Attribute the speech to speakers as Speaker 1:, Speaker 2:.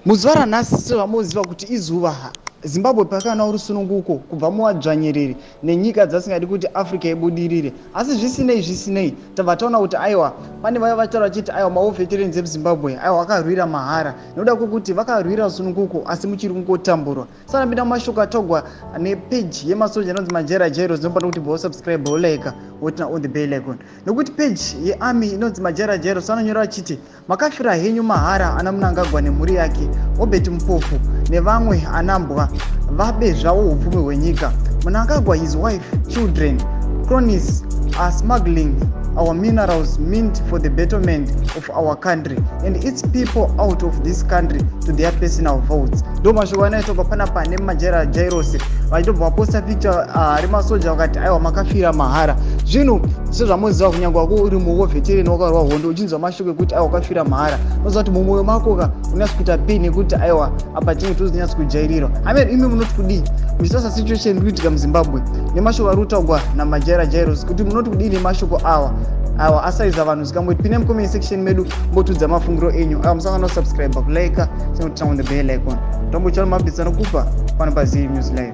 Speaker 1: Muzuva ranhasi, sezvamunoziva kuti izuva Zimbabwe pakanawo rusununguko kubva muvadzvanyiriri nenyika dzasingadi kuti Africa ibudirire. Asi zvisinei, zvisinei, tabva taona kuti aiwa, pane vaya vachitaura vachiti aiwa, mawar veterans emuZimbabwe aiwa vakarwira mahara, nekuda kwekuti vakarwira rusununguko, asi muchiri kungotamburwa. Sanapinda mumashoko atogwa nepeji yemasoja inonzi Majera Jairos. Ndinofanira kuti bosubscribe, wolike, woturn on the bell icon, nekuti peji yearmy inonzi Majera Jairos anonyora vachiti, "Makafira henyu mahara ana Mnangagwa nemhuri yake, Obert Mpofu nevamwe anambwa vabe zvavo upfumi hwenyika. Mnangagwa, his wife, children, cronies are smuggling our minerals meant for the betterment of our country and its people out of this country to their personal vaults." Ndo mashoko anoitwa panapa neMajera Jairos, vachitobva vaposta picture remasoja, vakati aiwa, makafira mahara. Zvinhu sezvamuziva, kunyange wako uri muwar veteran wakarwa hondo, uchinzwa mashoko ekuti aiwa, wakafira mahara, unoziva kuti mumwoyo mako ka unonyatso kuita pain yekuti aiwa, apa tinge tozonyatso kujairirwa. Amen. Imi munoti kudii muchitarisa situation iri kuitika muZimbabwe nemashoko ari kutaurwa naMajera Jairos, kuti munoti kudii nemashoko awa awa asaiza vanhu? Zikamboti pinai mucomment section medu, mbotudza mafungiro enyu. Aiwa, musangana kusubscribe, kulike, turn on the bell icon. Tombochana mabhitsi anokupa pano paZii News Live.